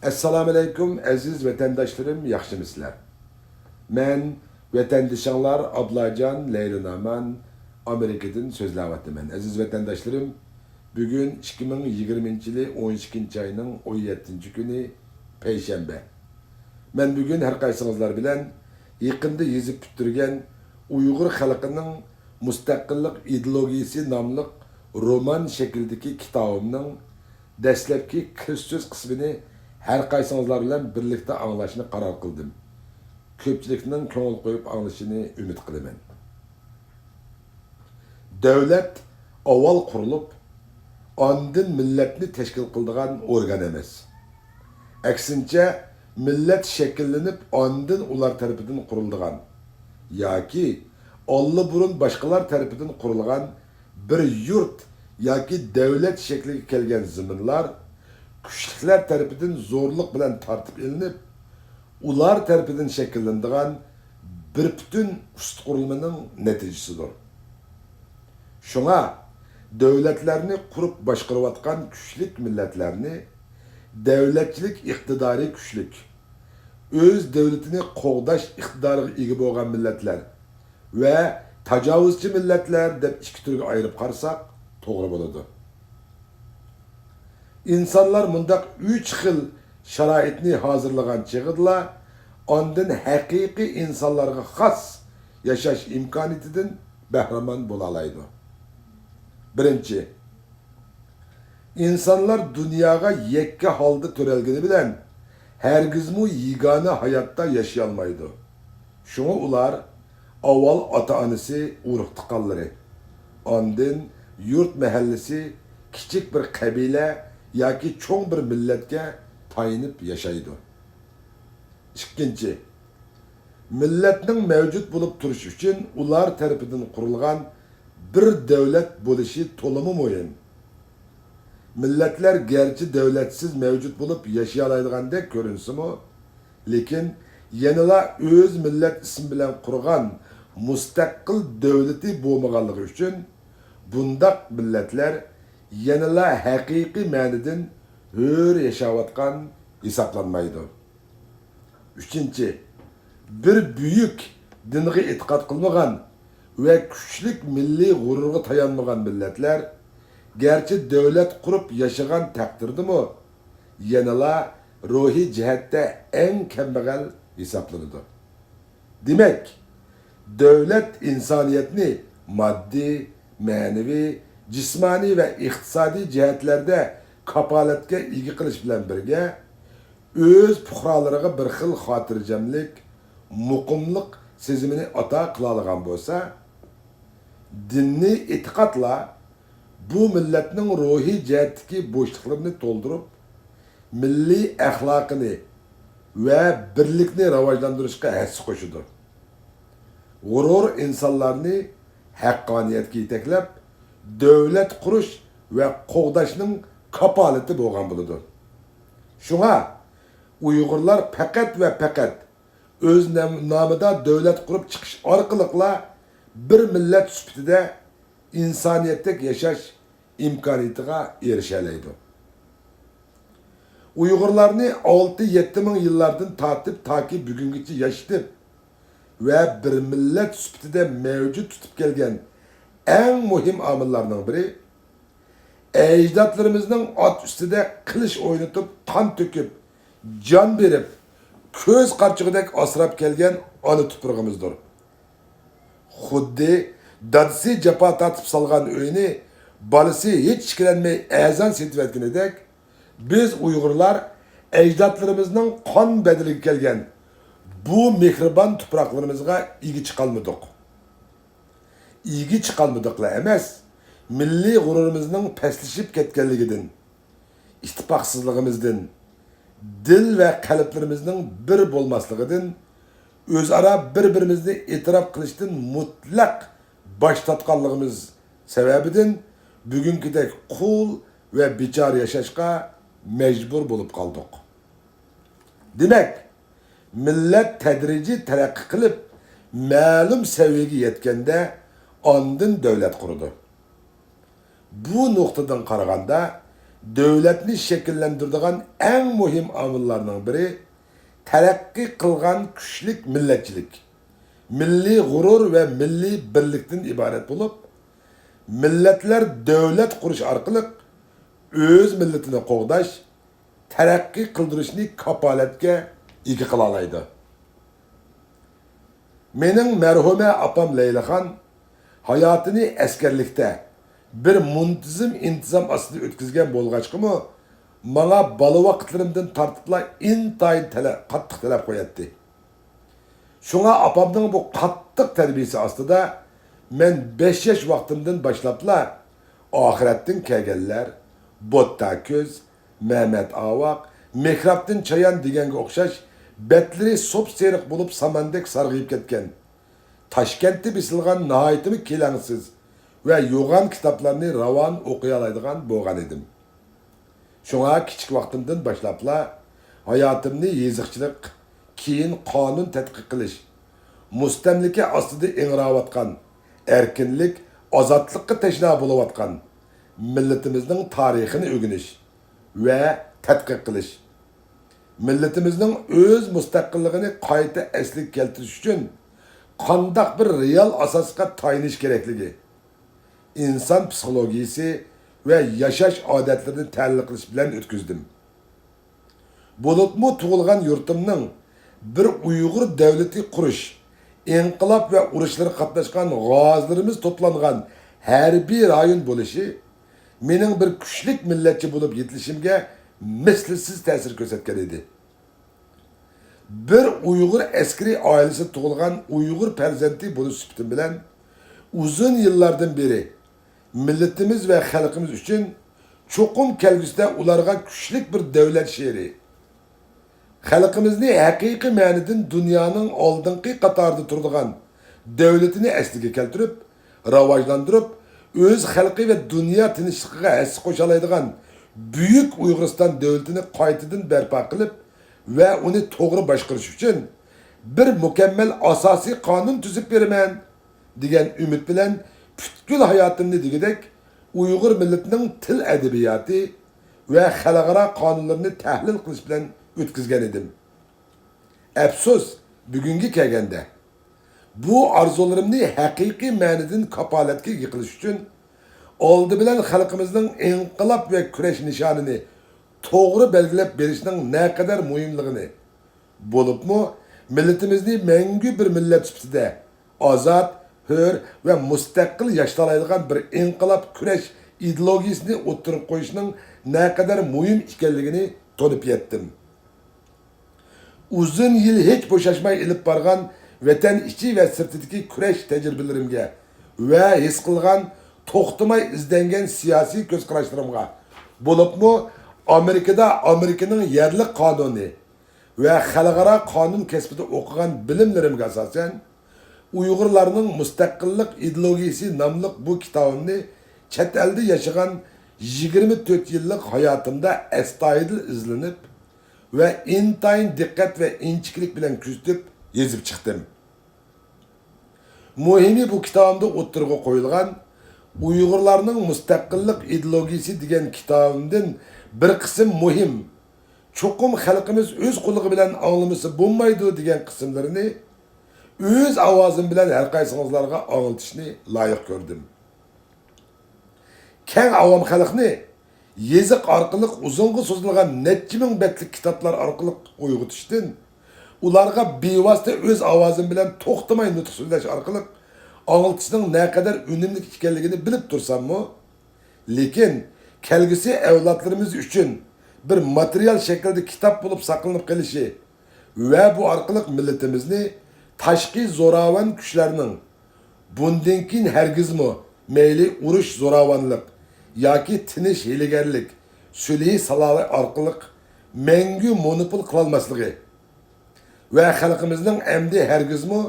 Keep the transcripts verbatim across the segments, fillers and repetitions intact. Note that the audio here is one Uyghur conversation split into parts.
ئەسسالامۇئەلەيكۇم، ئەزىز ۋەتەنداشلىرىم، ياخشىمۇسىلەر؟ مەن ۋەتەندىشىڭلار ئابلاجان لەيلى نامان، ئامېرىكىدىن سۆزلەۋاتىمەن. ئەزىز ۋەتەنداشلىرىم، بۈگۈن ئىككى مىڭ يىگىرمىنچى يىلى ئون ئىككىنچى ئاينىڭ ئون يەتتىنچى كۈنى، پەيشەنبە. مەن بۈگۈن ھەر قايسىڭىزلار بىلەن يېقىندا يېزىپ پۈتتۈرگەن ئۇيغۇر خەلقىنىڭ مۇستەقىللىق ئىدېئولوگىيىسى ناملىق رومان شەكلىدىكى كىتابىمنىڭ دەسلەپكى كىرىش سۆز قىسمىنى ھەر قايسىڭىزلار بىلەن بىرلىكتە ئاڭلاشنى قارار قىلدىم. كۆپچىلىكنىڭ كۆڭۈل قويۇپ ئاڭلىشىنى ئۈمىد قىلىمەن. دۆلەت ئاۋۋال قۇرۇلۇپ، ئاندىن مىللەتنى تەشكىل قىلىدىغان ئورگان ئەمەس. ئەكسىنچە، مىللەت شەكىللىنىپ، ئاندىن ئۇلار تەرىپىدىن قۇرۇلىدىغان ياكى ئاللىبۇرۇن باشقىلار تەرىپىدىن قۇرۇلغان بىر يۇرت ياكى دۆلەت شەكلىگە كەلگەن زېمىنلار كۈچلۈكلەر تەرىپىدىن زورلۇق بىلەن تارتىپ ئېلىنىپ، ئۇلار تەرىپىدىن شەكىللىنىدىغان بىر پۈتۈن ئۈست قۇرۇلمىنىڭ نەتىجىسىدۇر. شۇڭا، دۆلەتلەرنى قۇرۇپ باشقۇرۇۋاتقان كۈچلۈك مىللەتلەرنى دۆلەتچىلىك ئىقتىدارى كۈچلۈك، ئۆز دۆلىتىنى قوغداش ئىقتىدارىغا ئىگە بولغان مىللەتلەر ۋە تاجاۋۇزچى مىللەتلەر دەپ ئىككى تۈرگە ئايرىپ قارىساق توغرا بولىدۇ. ئىنسانلار مۇنداق ئۈچ خىل شارائىتنى ھازىرلىغان چېغىدىلا، ئاندىن ھەقىقىي ئىنسانلارغا خاس ياشاش ئىمكانىيىتىدىن بەھرىمەن بولالايدۇ. بىرىنچى، ئىنسانلار دۇنياغا يەككە ھالدا تۆرەلگىنى بىلەن، ھەرگىزمۇ يېگانە ھاياتتا ياشىيالمايدۇ. شۇڭا ئۇلار ئاۋۋال ئاتا-ئانىسى، ئۇرۇق-تۇغقانلىرى، ئاندىن يۇرت مەھەللىسى، كىچىك بىر قەبىلە ياكى چوڭ بىر مىللەتكە تايىنىپ ياشايدۇ. ئىككىنچى، مىللەتنىڭ مەۋجۇت بولۇپ تۇرۇشى ئۈچۈن ئۇلار تەرىپىدىن قۇرۇلغان بىر دۆلەت بولۇشى تولىمۇ مۇھىم. مىللەتلەر گەرچە دۆلەتسىز مەۋجۇت بولۇپ ياشىيالايدىغاندەك كۆرۈنسىمۇ، لېكىن يەنىلا ئۆز مىللەت ئىسمى بىلەن قۇرغان مۇستەقىل دۆلىتى بولمىغانلىقى ئۈچۈن، بۇنداق مىللەتلەر يەنىلا ھەقىقىي مەنىدىن ھۆر ياشاۋاتقان ھېسابلانمايدۇ. ئۈچىنچى، بىر بۈيۈك دىنغا ئېتىقاد قىلمىغان ۋە كۈچلۈك مىللىي غۇرۇرغا تايانمىغان مىللەتلەر گەرچە دۆلەت قۇرۇپ ياشىغان تەقدىردىمۇ، يەنىلا روھىي جەھەتتە ئەڭ كەمبەغەل ھېسابلىنىدۇ. دېمەك، دۆلەت ئىنسانىيەتنى ماددىي، مەنىۋى، جىسمانىي ۋە ئىقتىسادىي جەھەتلەردە كاپالەتكە ئىگە قىلىش بىلەن بىرگە، ئۆز پۇقرالىرىغا بىر خىل خاتىرجەملىك، مۇقىملىق سېزىمىنى ئاتا قىلالىغان بولسا، دىنىي ئېتىقادلار بۇ مىللەتنىڭ روھىي جەھەتتىكى بوشلۇقلىرىنى تولدۇرۇپ، مىللىي ئەخلاقىنى ۋە بىرلىكنى راۋاجلاندۇرۇشقا ھەسسە قوشىدۇ. غۇرۇر ئىنسانلارنى ھەققانىيەتكە يېتەكلەپ، دۆلەت قۇرۇش ۋە قوغداشنىڭ كاپالىتى بولغان بولىدۇ. شۇڭا ئۇيغۇرلار پەقەت ۋە پەقەت ئۆز نام-، نامىدا دۆلەت قۇرۇپ چىقىش ئارقىلىقلا بىر مىللەت سۈپىتىدە ئىنسانىيەتتەك ياشاش ئىمكانىيىتىغا ئېرىشەلەيدۇ. ئۇيغۇرلارنى ئالتە يەتتە مىڭ يىللاردىن تارتىپ تاكى بۈگۈنگىچە ياشىتىپ ۋە بىر مىللەت سۈپىتىدە مەۋجۇت تۇتۇپ كەلگەن ئەڭ مۇھىم ئامىللارنىڭ بىرى، ئەجدادلىرىمىزنىڭ ئات ئۈستىدە قىلىچ ئوينىتىپ، قان تۆكۈپ، جان بېرىپ، كۆز قارىچۇقىدەك ئاسراپ كەلگەن ئانا تۇپرىقىمىزدۇر. خۇددى دادىسى جاپا تارتىپ سالغان ئۆينى بالىسى ھېچ ئىككىلەنمەي ئەرزان سېتىۋەتكىنىدەك، بىز ئۇيغۇرلار ئەجدادلىرىمىزنىڭ قان بەدىلىگە كەلگەن بۇ مېھرىبان تۇپراقلىرىمىزغا ئىگە چىقالمىدۇق. ئىگە چىقالمىدۇقلا ئەمەس، مىللىي غۇرۇرىمىزنىڭ پەسلىشىپ كەتكەنلىكىدىن، ئىتتىپاقسىزلىقىمىزدىن، دىل ۋە قەلبلىرىمىزنىڭ بىر بولماسلىقىدىن، ئۆزئارا بىر-بىرىمىزنى ئېتىراپ قىلىشتىن مۇتلەق باش تارتقانلىقىمىز سەۋەبىدىن بۈگۈنكىدەك قۇل ۋە بىچارە ياشاشقا مەجبۇر بولۇپ قالدۇق. دېمەك، مىللەت تەدرىجىي تەرەققىي قىلىپ، مەلۇم سەۋىيەگە يەتكەندە، ئاندىن دۆلەت قۇرىدۇ. بۇ نۇقتىدىن قارىغاندا، دۆلەتنى شەكىللەندۈرىدىغان ئەڭ مۇھىم ئامىللارنىڭ بىرى تەرەققىي قىلغان كۈچلۈك مىللەتچىلىك، مىللىي غۇرۇر ۋە مىللىي بىرلىكتىن ئىبارەت بولۇپ، مىللەتلەر دۆلەت قۇرۇش ئارقىلىق ئۆز مىللىتىنى قوغداش، تەرەققىي قىلدۇرۇشنى كاپالەتكە ئىگە قىلالايدۇ. مېنىڭ مەرھۇمە ئاپام لەيلىخان ھاياتىنى ئەسكەرلىكتە بىر مۇنتىزىم ئىنتىزام ئاستىدا ئۆتكۈزگەن بولغاچقىمۇ، ماڭا بالا ۋاقىتلىرىمدىن تارتىپلا ئىنتايىن تەلە-، قاتتىق تەلەپ قوياتتى. شۇڭا ئاپامنىڭ بۇ قاتتىق تەربىيىسى ئاستىدا مەن بەش ياش ۋاقتىمدىن باشلاپلا ئاخىرەتتىن كەلگەنلەر، بوتتا كۆز، مەمەت ئاۋاق، مېھرابتىن چايان دېگەنگە ئوخشاش بەتلىرى سوپسېرىق بولۇپ ساماندەك سارغىيىپ كەتكەن، تاشكەنتتە بېسىلغان ناھايىتىمۇ كېلەڭسىز ۋە يوغان كىتابلارنى راۋان ئوقۇيالايدىغان بولغان ئىدىم. شۇڭا كىچىك ۋاقتىمدىن باشلاپلا ھاياتىمنى يېزىقچىلىق، كېيىن قانۇن تەتقىق قىلىش، مۇستەملىكە ئاستىدا ئىڭراۋاتقان، ئەركىنلىك، ئازادلىققا تەشنا بولۇۋاتقان مىللىتىمىزنىڭ تارىخىنى ئۆگىنىش ۋە تەتقىق قىلىش، مىللىتىمىزنىڭ ئۆز مۇستەقىللىقىنى قايتا ئەسلىگە كەلتۈرۈش ئۈچۈن قانداق بىر رېئال ئاساسقا تايىنىش كېرەكلىكى، ئىنسان پسىخولوگىيىسى ۋە ياشاش ئادەتلىرىنى تەھلىل قىلىش بىلەن ئۆتكۈزدۈم. بولۇپمۇ تۇغۇلغان يۇرتۇمنىڭ بىر ئۇيغۇر دەۋلىتى قۇرۇش، ئىنقىلاب ۋە ئۇرۇشلىرىغا قاتناشقان غازىلىرىمىز توپلانغان ھەربىي رايون بولۇشى مېنىڭ بىر كۈچلۈك مىللەتچى بولۇپ يېتىلىشىمگە مىسلىسىز تەسىر كۆرسەتكەن ئىدى. بىر ئۇيغۇر ئەسكىرى ئائىلىسىدە تۇغۇلغان ئۇيغۇر پەرزەنتى بولۇش سۈپىتىم بىلەن ئۇزۇن يىللاردىن بېرى مىللىتىمىز ۋە خەلقىمىز ئۈچۈن چوقۇم كەلگۈسىدە ئۇلارغا كۈچلۈك بىر دۆلەت شېئىرى، خەلقىمىزنى ھەقىقىي مەنىدىن دۇنيانىڭ ئالدىنقى قاتارىدا تۇرىدىغان دۆلىتىنى ئەسلىگە كەلتۈرۈپ، راۋاجلاندۇرۇپ، ئۆز خەلقى ۋە دۇنيا تىنچلىقىغا ھەسسە قوشالايدىغان بۈيۈك ئۇيغۇرىستان دۆلىتىنى قايتىدىن بەرپا قىلىپ ۋە ئۇنى توغرا باشقۇرۇش ئۈچۈن بىر مۇكەممەل ئاساسىي قانۇن تۈزۈپ بېرىمەن، دېگەن ئۈمىد بىلەن پۈتكۈل ھاياتىمنى دېگۈدەك ئۇيغۇر مىللىتىنىڭ تىل ئەدەبىياتى ۋە خەلقئارا قانۇنلىرىنى تەھلىل قىلىش بىلەن ئۆتكۈزگەن ئىدىم. ئەپسۇس، بۈگۈنگە كەلگەندە، بۇ ئارزۇلىرىمنى ھەقىقىي مەنىدىن كاپالەتكە ئىگە قىلىش ئۈچۈن، ئالدى بىلەن خەلقىمىزنىڭ ئىنقىلاب ۋە كۈرەش نىشانىنى توغرا بەلگىلەپ بېرىشنىڭ نەقەدەر مۇھىملىقىنى، بولۇپمۇ مىللىتىمىزنى مەڭگۈ بىر مىللەت سۈپىتىدە ئازاد، ھۆر ۋە مۇستەقىل ياشىتالايدىغان بىر ئىنقىلاب كۈرەش ئىدېئولوگىيىسىنى ئوتتۇرىغا قويۇشنىڭ نەقەدەر مۇھىم ئىكەنلىكىنى تونۇپ يەتتىم. ئۇزۇن يىل ھېچ بوشاشماي ئېلىپ بارغان ۋەتەن ئىچى ۋە سىرتىدىكى كۈرەش تەجرىبىلىرىمگە ۋە ھېس قىلغان توختىماي ئىزدەنگەن سىياسىي كۆز قاراشلىرىمغا، بولۇپمۇ ئامېرىكىدا ئامېرىكىنىڭ يەرلىك قانۇنى ۋە خەلقئارا قانۇن كەسپىدە ئوقۇغان بىلىملىرىمگە ئاساسەن، ئۇيغۇرلارنىڭ مۇستەقىللىق ئىدېئولوگىيىسى ناملىق بۇ كىتابىمنى چەت ئەلدە ياشىغان يىگىرمە تۆت يىللىق ھاياتىمدا ئەستايىدىل ئىزلىنىپ ۋە ئىنتايىن دىققەت ۋە ئىنچىكىلىك بىلەن كۆزىتىپ يېزىپ چىقتىم. مۇھىمى، بۇ كىتابىمدا ئوتتۇرىغا قويۇلغان ئۇيغۇرلارنىڭ مۇستەقىللىق ئىدېئولوگىيىسى دېگەن كىتابىمدىن بىر قىسىم مۇھىم، چوقۇم خەلقىمىز ئۆز قۇلىقى بىلەن ئاڭلىمىسا بولمايدۇ دېگەن قىسىملىرىنى ئۆز ئاۋازىم بىلەن ھەرقايسىڭىزلارغا ئاڭلىتىشنى لايىق كۆردۈم. كەڭ ئاۋام خەلقنى يېزىق ئارقىلىق ئۇزۇنغا سوزۇلغان نەچچە مىڭ بەتلىك كىتابلار ئارقىلىق ئويغىتىشتىن، ئۇلارغا بىۋاسىتە ئۆز ئاۋازىم بىلەن توختىماي نۇتۇق سۆزلەش ئارقىلىق ئاڭلىتىشنىڭ نەقەدەر ئۈنۈملۈك ئىكەنلىكىنى بىلىپ تۇرساممۇ، لېكىن كەلگۈسى ئەۋلادلىرىمىز ئۈچۈن بىر ماتېرىيال شەكلىدە كىتاب بولۇپ ساقلىنىپ قېلىشى ۋە بۇ ئارقىلىق مىللىتىمىزنى تاشقى زوراۋان كۈچلەرنىڭ بۇندىن كېيىن ھەرگىزمۇ مەيلى ئۇرۇش زوراۋانلىق ياكى تىنچ ھىيلىگەرلىك، سۈلھى سالاھى ئارقىلىق مەڭگۈ مونوپول قىلالماسلىقى ۋە خەلقىمىزنىڭ ئەمدى ھەرگىزمۇ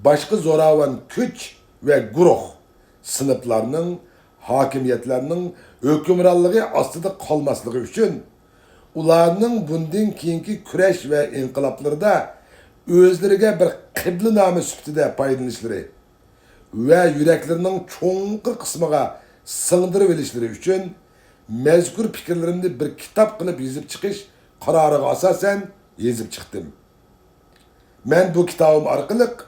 باشقا زوراۋان كۈچ ۋە گۇرۇھ، سىنىپلارنىڭ، ھاكىمىيەتلەرنىڭ ھۆكۈمرانلىقى ئاستىدا قالماسلىقى ئۈچۈن، ئۇلارنىڭ بۇندىن كېيىنكى كۈرەش ۋە ئىنقىلابلىرىدا ئۆزلىرىگە بىر قىبلىنامە سۈپىتىدە پايدىلىنىشلىرى ۋە يۈرەكلىرىنىڭ چوڭقۇر قىسمىغا سىڭدۈرۈۋېلىشلىرى ئۈچۈن مەزكۇر پىكىرلىرىمنى بىر كىتاب قىلىپ يېزىپ چىقىش قارارىغا ئاساسەن يېزىپ چىقتىم. مەن بۇ كىتابىم ئارقىلىق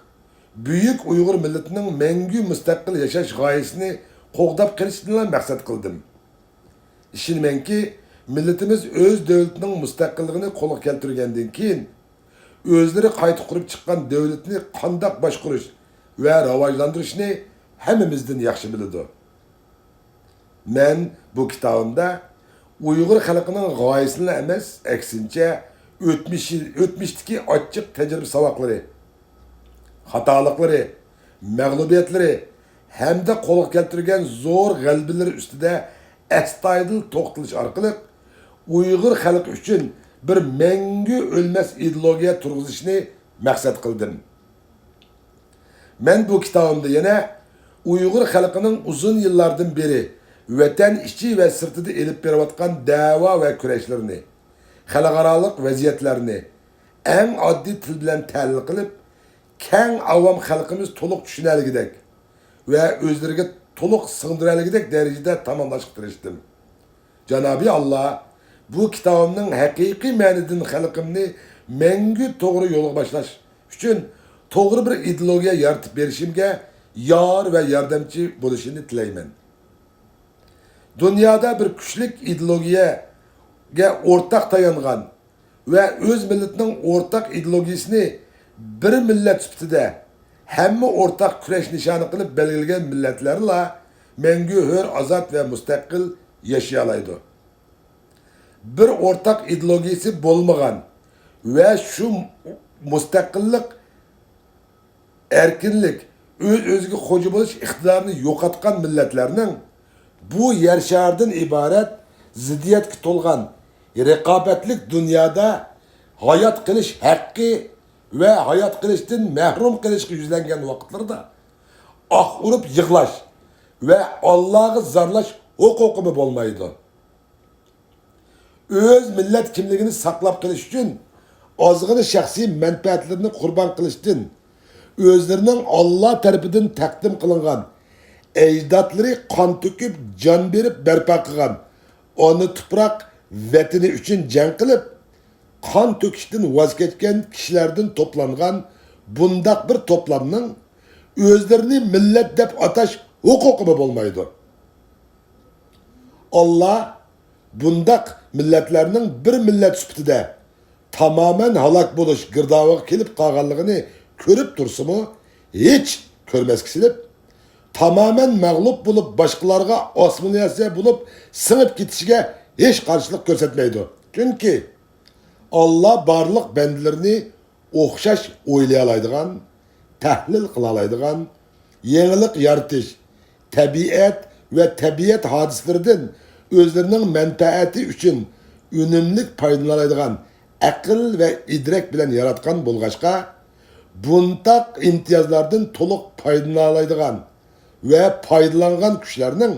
بۈيۈك ئۇيغۇر مىللىتىنىڭ مەڭگۈ مۇستەقىل ياشاش غايىسىنى قوغداپ قېلىشنىلا مەقسەت قىلدىم. ئىشىنىمەنكى، مىللىتىمىز ئۆز دۆلىتىنىڭ مۇستەقىللىقىنى قولغا كەلتۈرگەندىن كېيىن، ئۆزلىرى قايتا قۇرۇپ چىققان دۆلىتىنى قانداق باشقۇرۇش ۋە راۋاجلاندۇرۇشنى ھەممىمىزدىن ياخشى بىلىدۇ. مەن بۇ كىتابىمدا ئۇيغۇر خەلقىنىڭ غايىسىنىلا ئەمەس، ئەكسىنچە، ئۆتمۈشى، ئۆتمۈشتىكى ئاچچىق تەجرىبە ساۋاقلىرى، خاتالىقلىرى، مەغلۇبىيەتلىرى ھەمدە قولغا كەلتۈرگەن زور غەلىبىلىرى ئۈستىدە ئەستايىدىل توختىلىش ئارقىلىق، ئۇيغۇر خەلقى ئۈچۈن بىر مەڭگۈ ئۆلمەس ئىدېئولوگىيە تۇرغۇزۇشنى مەقسەت قىلدىم. مەن بۇ كىتابىمدا يەنە ئۇيغۇر خەلقىنىڭ ئۇزۇن يىللاردىن بېرى ۋەتەن ئىچى ۋە سىرتىدا ئېلىپ بېرىۋاتقان دەۋا ۋە كۈرەشلىرىنى، خەلقئارالىق ۋەزىيەتلەرنى ئەڭ ئاددىي تىل بىلەن تەھلىل قىلىپ، كەڭ ئاۋام خەلقىمىز تولۇق چۈشىنەلىگۈدەك ۋە ئۆزلىرىگە تولۇق سىڭدۈرەلىگۈدەك دەرىجىدە تاماملاشقا تىرىشتىم. جانابى ئاللا بۇ كىتابىمنىڭ ھەقىقىي مەنىدىن خەلقىمنى مەڭگۈ توغرا يولغا باشلاش ئۈچۈن توغرا بىر ئىدېئولوگىيە يارىتىپ بېرىشىمگە يار ۋە ياردەمچى بولۇشىنى تىلەيمەن. دۇنيادا بىر كۈچلۈك ئىدېئولوگىيەگە ئورتاق تايانغان ۋە ئۆز مىللىتىنىڭ ئورتاق ئىدېئولوگىيىسىنى بىر مىللەت سۈپىتىدە ھەممە ئورتاق كۈرەش نىشانى قىلىپ بەلگىلىگەن مىللەتلەرلا مەڭگۈ ھۆر، ئازاد ۋە مۇستەقىل ياشىيالايدۇ. بىر ئورتاق ئىدېئولوگىيىسى بولمىغان ۋە شۇ مۇستەقىللىق، ئەركىنلىك، ئۆز-ئۆزىگە خوجا بولۇش ئىقتىدارىنى يوقاتقان مىللەتلەرنىڭ بۇ يەر شارىدىن ئىبارەت زىددىيەتكە تولغان رىقابەتلىك دۇنيادا ھايات قېلىش ھەققى ۋە ھايات قېلىشتىن مەھرۇم قېلىشقا يۈزلەنگەن ۋاقىتلىرىدا ئاھ ئۇرۇپ يىغلاش ۋە ئاللاغا زارلاش ھوقۇقىمۇ بولمايدۇ. ئۆز مىللەت كىملىكىنى ساقلاپ قېلىش ئۈچۈن، ئازغىنە شەخسىي مەنپەئەتلىرىنى قۇربان قىلىشتىن، ئۆزلىرىنىڭ ئاللا تەرىپىدىن تەقدىم قىلىنغان، ئەجدادلىرى قان تۆكۈپ، جان بېرىپ بەرپا قىلغان ئانا تۇپراق ۋەتىنى ئۈچۈن جەڭ قىلىپ، قان تۆكۈشتىن ۋاز كەچكەن كىشىلەردىن توپلانغان بۇنداق بىر توپلامنىڭ ئۆزلىرىنى مىللەت دەپ ئاتاش ھوقۇقىمۇ بولمايدۇ. ئاللا بۇنداق مىللەتلەرنىڭ بىر مىللەت سۈپىتىدە تامامەن ھالاك بولۇش گىردابىغا كېلىپ قالغانلىقىنى كۆرۈپ تۇرسىمۇ، ھېچ كۆرمەسكە سېلىپ، تامامەن مەغلۇپ بولۇپ، باشقىلارغا ئاسسىمىلياتسىيە بولۇپ سىڭىپ كېتىشىگە ھېچ قارشىلىق كۆرسەتمەيدۇ. چۈنكى ئاللا بارلىق بەندىلىرىنى ئوخشاش ئويلىيالايدىغان، تەھلىل قىلالايدىغان، يېڭىلىق يارىتىش، تەبىئەت ۋە تەبىئەت ھادىسىلىرىدىن ئۆزلىرىنىڭ مەنپەئەتى ئۈچۈن ئۈنۈملۈك پايدىلىنالايدىغان ئەقىل ۋە ئىدراك بىلەن ياراتقان بولغاچقا، بۇنداق ئىمتىيازلاردىن تولۇق پايدىلىنالايدىغان ۋە پايدىلانغان كۈچلەرنىڭ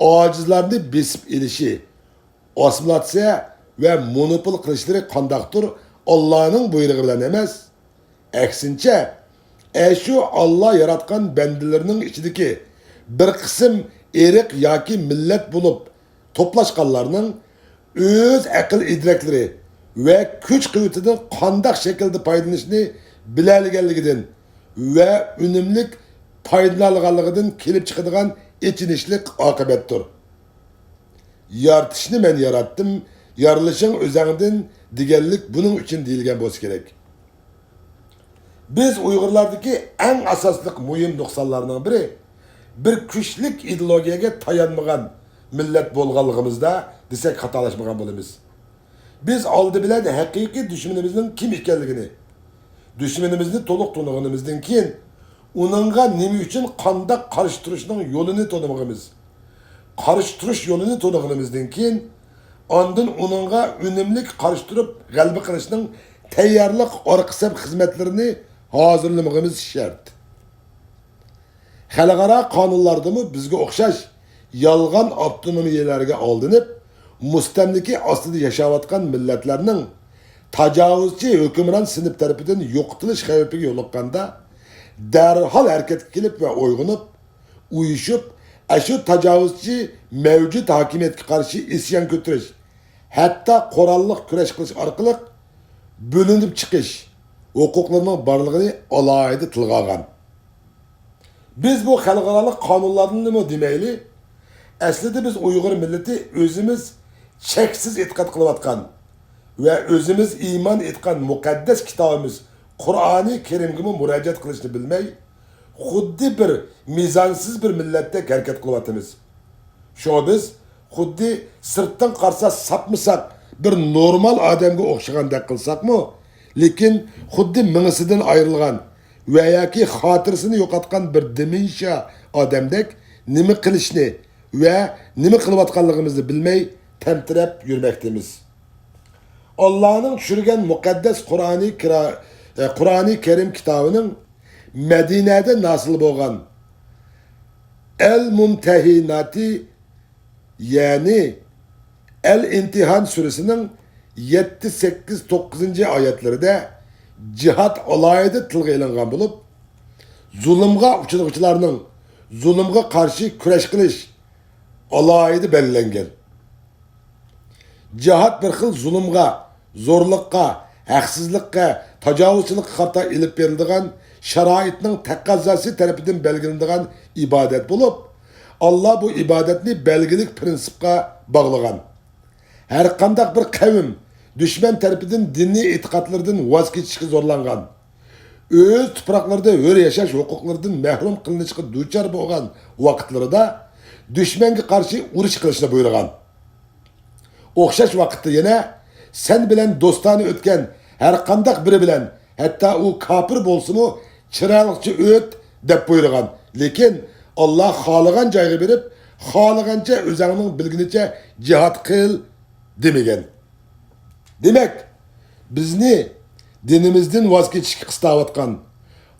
ئاجىزلارنى بېسىپ ئېلىشى، ئاسسىمىلياتسىيە ۋە مونوپول قىلىشلىرى قانداقتۇر ئاللانىڭ بۇيرۇقى بىلەن ئەمەس، ئەكسىنچە، ئەشۇ ئاللا ياراتقان بەندىلىرىنىڭ ئىچىدىكى بىر قىسىم ئىرق ياكى مىللەت بولۇپ توپلاشقانلارنىڭ ئۆز ئەقىل ئىدراكلىرى ۋە كۈچ قۇۋۋىتىدىن قانداق شەكىلدە پايدىلىنىشنى بىلەلىگەنلىكىدىن ۋە ئۈنۈملۈك پايدىلانغانلىقىدىن كېلىپ چىقىدىغان ئېچىنىشلىق ئاقىۋەتتۇر. يارىتىشنى مەن ياراتتىم، يارىلىشىڭ ئۆزەڭدىن دېگەنلىك بۇنىڭ ئۈچۈن دېيىلگەن بولسا كېرەك. بىز ئۇيغۇرلاردىكى ئەڭ ئاساسلىق مۇھىم نۇقسانلارنىڭ بىرى، بىر كۈچلۈك ئىدېئولوگىيەگە تايانمىغان مىللەت بولغانلىقىمىزدا دېسەك خاتالاشمىغان بولىمىز. بىز ئالدى بىلەن ھەقىقىي دۈشمىنىمىزنىڭ كىم ئىكەنلىكىنى، دۈشمىنىمىزنى تولۇق تونۇغىنىمىزدىن كېيىن، ئۇنىڭغا نېمە ئۈچۈن قانداق قارشى تۇرۇشنىڭ يولىنى تونۇمىغىمىز. قارشى تۇرۇش يولىنى تونۇغىنىمىزدىن كېيىن، ئاندىن ئۇنىڭغا ئۈنۈملۈك قارشى تۇرۇپ غەلىبە قىلىشنىڭ تەييارلىق ئارقا سەپ خىزمەتلىرىنى ھازىرلىمىغىمىز شەرت. خەلقئارا قانۇنلاردىمۇ بىزگە ئوخشاش يالغان ئاپتونومىيەلەرگە ئالدىنىپ، مۇستەملىكە ئاستىدا ياشاۋاتقان مىللەتلەرنىڭ تاجاۋۇزچى ھۆكۈمران سىنىپ تەرىپىدىن يوقىتىلىش خەۋپىگە يولۇققاندا، دەرھال ھەرىكەتكە كېلىپ ۋە ئويغىنىپ، ئۇيۇشۇپ، ئەشۇ تاجاۋۇزچى مەۋجۇت ھاكىمىيەتكە قارشى ئىسيان كۆتۈرۈش، ھەتتا قوراللىق كۈرەش قىلىش ئارقىلىق بۆلۈنۈپ چىقىش ھوقۇقلىرىنىڭ بارلىقىنى ئالاھىدە تىلغا ئالغان. بىز بۇ خەلقئارالىق قانۇنلارنىمۇ دېمەيلى، ئەسلىدە بىز ئۇيغۇر مىللىتى ئۆزىمىز چەكسىز ئېتىقاد قىلىۋاتقان ۋە ئۆزىمىز ئىمان ئېيتقان مۇقەددەس كىتابىمىز قۇرئانى كەرىمگىمۇ مۇراجىئەت قىلىشنى بىلمەي، خۇددى بىر مىزانسىز بىر مىللەتتەك ھەرىكەت قىلىۋاتىمىز. شۇڭا بىز خۇددى سىرتتىن قارىسا ساپمۇساق بىر نورمال ئادەمگە ئوخشىغاندەك قىلساقمۇ، لېكىن خۇددى مېڭىسىدىن ئايرىلغان ۋە ياكى خاتىرىسىنى يوقاتقان بىر دېمېنشىيا ئادەمدەك نېمە قىلىشنى ۋە نېمە قىلىۋاتقانلىقىمىزنى بىلمەي تەمتىرەپ يۈرمەكتىمىز. ئاللانىڭ چۈشۈرگەن مۇقەددەس قۇرئانى كىرا-، ئە، قۇرئانى كەرىم كىتابىنىڭ مەدىنەدە نازىل بولغان ئەل مۇمتەھىناتى، يەنى ئەل ئىنتىھان سۈرىسىنىڭ يەتتە، سەككىز، توققۇزىنچى ئايەتلىرىدە جىھاد ئالاھىدە تىلغا ئېلىنغان بولۇپ، زۇلۇمغا ئۇچرىغۇچىلارنىڭ زۇلۇمغا قارشى كۈرەش قىلىش ئالاھىدە بەلگىلەنگەن. جىھاد بىر خىل زۇلۇمغا، زورلۇققا، ھەقسىزلىققا، تاجاۋۇزچىلىققا قارىتا ئېلىپ بېرىلىدىغان شارائىتنىڭ تەقەززاسى تەرىپىدىن بەلگىلىنىدىغان ئىبادەت بولۇپ، ئاللا بۇ ئىبادەتنى بەلگىلىك پىرىنسىپقا باغلىغان. ھەرقانداق بىر قەۋم دۈشمەن تەرىپىدىن دىنىي ئېتىقادلىرىدىن ۋاز كېچىشكە زورلانغان، ئۆز تۇپراقلىرىدا ھۆر ياشاش ھوقۇقلىرىدىن مەھرۇم قىلىنىشقا دۇچار بولغان ۋاقىتلىرىدا دۈشمەنگە قارشى ئۇرۇش قىلىشنى بۇيرۇغان. ئوخشاش ۋاقىتتا يەنە، سەن بىلەن دوستانە ئۆتكەن ھەرقانداق بىرى بىلەن، ھەتتا ئۇ كاپىر بولسىمۇ، چىرايلىقچە ئۆت، دەپ بۇيرۇغان. لېكىن ئاللا خالىغان جايغا بېرىپ، خالىغانچە ئۆزەڭنىڭ بىلگىنىچە جىھاد قىل، دېمىگەن. دېمەك، بىزنى دىنىمىزدىن ۋاز كېچىشكە قىستاۋاتقان،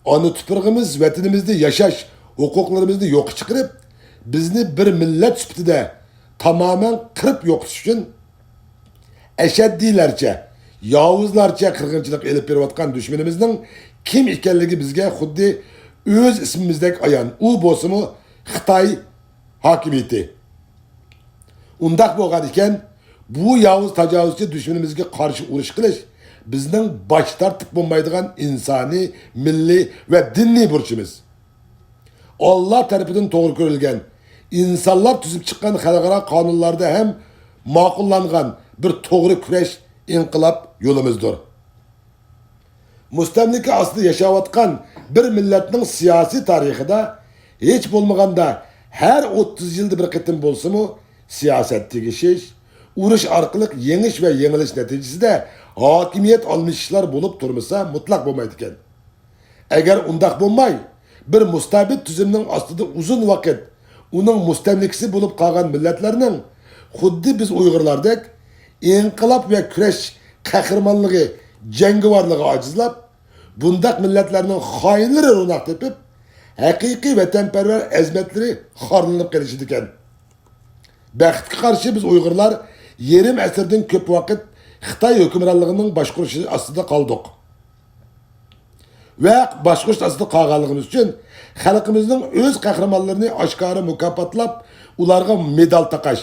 ئانا تۇپرىقىمىز، ۋەتىنىمىزدە ياشاش ھوقۇقلىرىمىزنى يوققا چىقىرىپ، بىزنى بىر مىللەت سۈپىتىدە تامامەن قىرىپ يوقىتىش ئۈچۈن ئەشەددىيلەرچە، ياۋۇزلارچە قىرغىنچىلىق ئېلىپ بېرىۋاتقان دۈشمىنىمىزنىڭ كىم ئىكەنلىكى بىزگە خۇددى ئۆز ئىسمىمىزدەك ئايان. ئۇ بولسىمۇ خىتاي ھاكىمىيىتى. ئۇنداق بولغان ئىكەن، بۇ ياۋۇز تاجاۋۇزچى دۈشمىنىمىزگە قارشى ئۇرۇش قىلىش بىزنىڭ باش تارتىپ بولمايدىغان ئىنسانىي، مىللىي ۋە دىنىي بۇرچىمىز. ئاللا تەرىپىدىن توغرا كۆرۈلگەن، ئىنسانلار تۈزۈپ چىققان خەلقئارا قانۇنلاردا ھەم ماقۇللانغان بىر توغرا كۈرەش، ئىنقىلاب يولىمىزدۇر. مۇستەملىكە ئاستىدا ياشاۋاتقان بىر مىللەتنىڭ سىياسىي تارىخىدا ھېچ بولمىغاندا ھەر ئوتتۇز يىلدا بىر قېتىم بولسىمۇ سىياسەت تېگىشىش، ئۇرۇش ئارقىلىق يېڭىش ۋە يېڭىلىش نەتىجىسىدە ھاكىمىيەت ئالمىشىشلار بولۇپ تۇرمىسا مۇتلەق بولمايدىكەن. ئەگەر ئۇنداق بولماي، بىر مۇستەبىت تۈزۈمنىڭ ئاستىدا ئۇزۇن ۋاقىت ئۇنىڭ مۇستەملىكىسى بولۇپ قالغان مىللەتلەرنىڭ خۇددى بىز ئۇيغۇرلاردەك ئىنقىلاب ۋە كۈرەش قەھرىمانلىقى، جەڭگىۋارلىقى ئاجىزلاپ، بۇنداق مىللەتلەرنىڭ خائىنلىرى روناق تېپىپ، ھەقىقىي ۋەتەنپەرۋەر ئەزىمەتلىرى خارلىنىپ قېلىشىدىكەن. بەختكە قارشى، بىز ئۇيغۇرلار يېرىم ئەسىردىن كۆپ ۋاقىت خىتاي ھۆكۈمرانلىقىنىڭ باشقۇرۇشى ئاستىدا قالدۇق. ۋە باشقۇرۇش ئاستىدا قالغانلىقىمىز ئۈچۈن خەلقىمىزنىڭ ئۆز قەھرىمانلىرىنى ئاشكارا مۇكاپاتلاپ، ئۇلارغا مېدال تاقاش،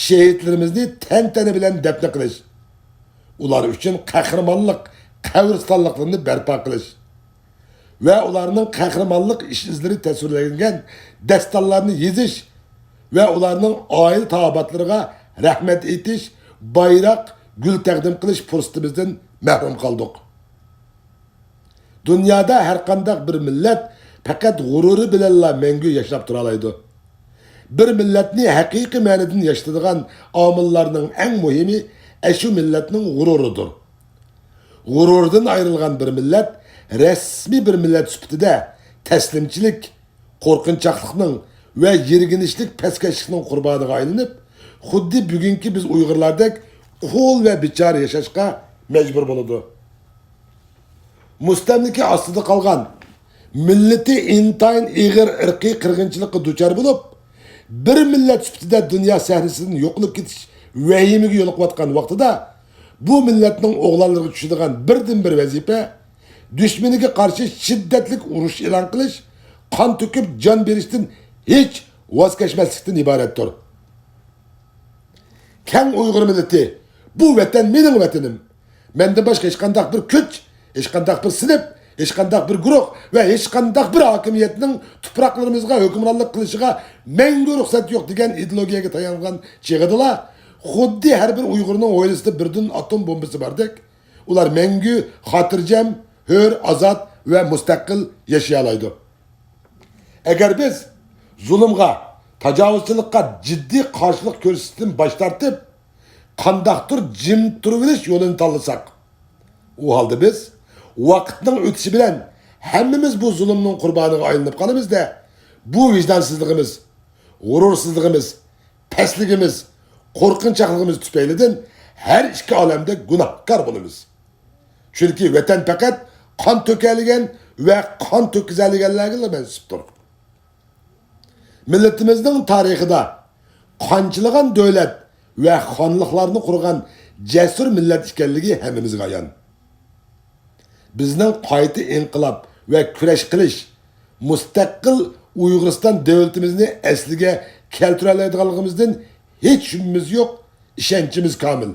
شېھىتلىرىمىزنى تەنتەنە بىلەن دەپنە قىلىش، ئۇلار ئۈچۈن قەھرىمانلىق قەبرىستانلىقلىرىنى بەرپا قىلىش ۋە ئۇلارنىڭ قەھرىمانلىق ئىش-ئىزلىرى تەسۋىرلەنگەن داستانلارنى يېزىش ۋە ئۇلارنىڭ ئائىلە تاۋابىئاتلىرىغا رەھمەت ئېيتىش، بايراق، گۈل تەقدىم قىلىش پۇرسىتىمىزدىن مەھرۇم قالدۇق. دۇنيادا ھەرقانداق بىر مىللەت پەقەت غۇرۇرى بىلەنلا مەڭگۈ ياشاپ تۇرالايدۇ. بىر مىللەتنى ھەقىقىي مەنىدىن ياشىتىدىغان ئامىللارنىڭ ئەڭ مۇھىمى ئەشۇ مىللەتنىڭ غۇرۇرىدۇر. غۇرۇرىدىن ئايرىلغان بىر مىللەت رەسمىي بىر مىللەت سۈپىتىدە تەسلىمچىلىك، قورقۇنچاقلىقنىڭ ۋە يىرگىنچلىك، پەسكەشلىكنىڭ قۇربانىغا ئايلىنىپ، خۇددى بۈگۈنكى بىز ئۇيغۇرلاردەك قۇل ۋە بىچارە ياشاشقا مەجبۇر بولىدۇ. مۇستەملىكە ئاستىدا قالغان، مىللىتى ئىنتايىن ئېغىر ئىرقىي قىرغىنچىلىققا دۇچار بولۇپ، بىر مىللەت سۈپىتىدە دۇنيا سەھنىسىدىن يوقىلىپ كېتىش ۋەھىمىگە يولۇقۇۋاتقان ۋاقتىدا، بۇ مىللەتنىڭ ئوغلانلىرىغا چۈشىدىغان بىردىنبىر ۋەزىپە، دۈشمىنىگە قارشى شىددەتلىك ئۇرۇش ئېلان قىلىش، قان تۆكۈپ جان بېرىشتىن ھېچ ۋاز كەچمەسلىكتىن ئىبارەتتۇر. كەڭ ئۇيغۇر مىللىتى، بۇ ۋەتەن مېنىڭ ۋەتىنىم. مەندىن باشقا ھېچقانداق بىر كۈچ، ھېچقانداق بىر سىنىپ، ھېچقانداق بىر گۇرۇھ ۋە ھېچقانداق بىر ھاكىمىيەتنىڭ تۇپراقلىرىمىزغا ھۆكۈمرانلىق قىلىشىغا مەڭگۈ رۇخسەت يوق دېگەن ئىدېئولوگىيەگە تايانغان چېغىدىلا، خۇددى ھەر بىر ئۇيغۇرنىڭ ھويلىسىدا بىردىن ئاتوم بومبىسى باردەك، ئۇلار مەڭگۈ خاتىرجەم، ھۆر، ئازاد ۋە مۇستەقىل ياشىيالايدۇ. ئەگەر بىز زۇلۇمغا، تاجاۋۇزچىلىققا جىددىي قارشىلىق كۆرسىتىشتىن باش تارتىپ، قانداقتۇر جىم تۇرۇۋېلىش يولىنى تاللىساق، ئۇ ھالدا بىز ۋاقىتنىڭ ئۆتۈشى بىلەن ھەممىمىز بۇ زۇلۇمنىڭ قۇربانىغا ئايلىنىپ قالىمىز-دە، بۇ ۋىجدانسىزلىقىمىز، غۇرۇرسىزلىقىمىز، پەسلىكىمىز، قورقۇنچاقلىقىمىز تۈپەيلىدىن ھەر ئىككى ئالەمدە گۇناھكار بولىمىز. چۈنكى ۋەتەن پەقەت قان تۆكەلىگەن ۋە قان تۆككۈزەلىگەنلەرگىلا مەنسۇپتۇر. مىللىتىمىزنىڭ تارىخىدا قانچىلىغان دۆلەت ۋە خانلىقلارنى قۇرغان جەسۇر مىللەت ئىكەنلىكى ھەممىمىزگە ئايان. بىزنىڭ قايتا ئىنقىلاب ۋە كۈرەش قىلىش، مۇستەقىل ئۇيغۇرىستان دۆلىتىمىزنى ئەسلىگە كەلتۈرەلەيدىغانلىقىمىزدىن ھېچ شۈبھىمىز يوق، ئىشەنچىمىز كامىل.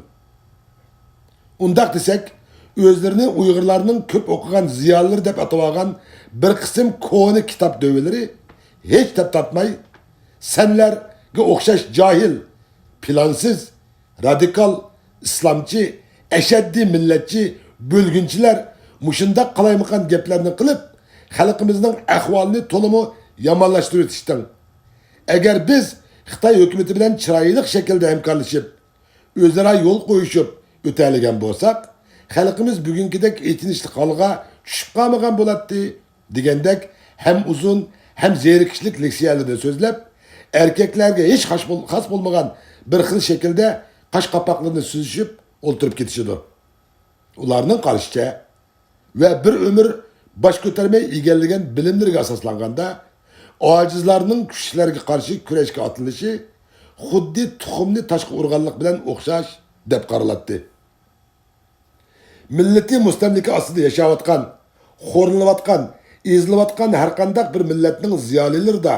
ئۇنداق دېسەك، ئۆزلىرىنى ئۇيغۇرلارنىڭ كۆپ ئوقۇغان زىيالىيلىرى دەپ ئاتىۋالغان بىر قىسىم كونا كىتاب دۆۋىلىرى ھېچ تەپ تارتماي، سەنلەرگە ئوخشاش جاھىل، پىلانسىز، رادىكال، ئىسلامچى، ئەشەددىي مىللەتچى، بۆلگۈنچىلەر مۇشۇنداق قالايمىقان گەپلەرنى قىلىپ، خەلقىمىزنىڭ ئەھۋالىنى تولىمۇ يامانلاشتۇرۇۋېتىشتىڭ. ئەگەر بىز خىتاي ھۆكۈمىتى بىلەن چىرايلىق شەكىلدە ھەمكارلىشىپ، ئۆزئارا يول قويۇشۇپ ئۆتەلىگەن بولساق، خەلقىمىز بۈگۈنكىدەك ئېچىنىشلىق ھالغا چۈشۈپ قالمىغان بولاتتى، دېگەندەك ھەم ئۇزۇن، ھەم زېرىكىشلىك لېكسىيەلىرىنى سۆزلەپ، ئەركەكلەرگە ھېچ خاس بول-، خاس بولمىغان بىر خىل شەكىلدە قاش قاپاقلىرىنى سۈزۈشۈپ ئولتۇرۇپ كېتىشىدۇ. ئۇلارنىڭ قارىشىچە، ۋە بىر ئۆمۈر باش كۆتۈرمەي ئىگىلىگەن بىلىملىرىگە ئاساسلانغاندا، ئاجىزلارنىڭ كۈچلۈكلەرگە قارشى كۈرەشكە ئاتلىنىشى خۇددى تۇخۇمنى تاشقا ئۇرغانلىق بىلەن ئوخشاش دەپ قارىلاتتى. مىللىتى مۇستەملىكە ئاستىدا ياشاۋاتقان، خورلىنىۋاتقان، ئېزىلىۋاتقان ھەرقانداق بىر مىللەتنىڭ زىيالىيلىرىدا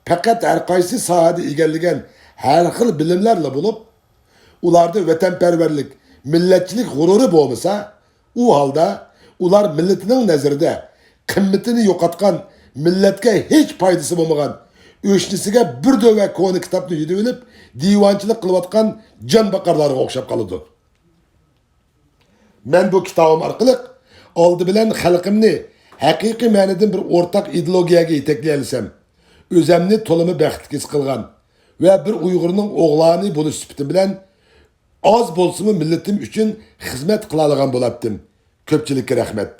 پەقەت ھەرقايسى ساھەدە ئىگىلىگەن ھەر خىل بىلىملەرلا بولۇپ، ئۇلاردا ۋەتەنپەرۋەرلىك، مىللەتچىلىك غۇرۇرى بولمىسا، ئۇ ھالدا ئۇلار مىللىتىنىڭ نەزىرىدە قىممىتىنى يوقاتقان، مىللەتكە ھېچ پايدىسى بولمىغان، ئۆشنىسىگە بىر دۆۋە كونا كىتابنى يۈدۈۋېلىپ، دىۋانچىلىق قىلىۋاتقان جان باقارلارغا ئوخشاپ قالىدۇ. مەن بۇ كىتابىم ئارقىلىق ئالدى بىلەن خەلقىمنى ھەقىقىي مەنىدىن بىر ئورتاق ئىدېئولوگىيەگە يېتەكلىيەلىسەم، ئۆزەمنى تولىمۇ بەختلىك ھېس قىلغان ۋە بىر ئۇيغۇرنىڭ ئوغلانى بولۇش سۈپىتىم بىلەن ئاز بولسىمۇ مىللىتىم ئۈچۈن خىزمەت قىلالىغان بولاتتىم. كۆپچىلىككە رەھمەت.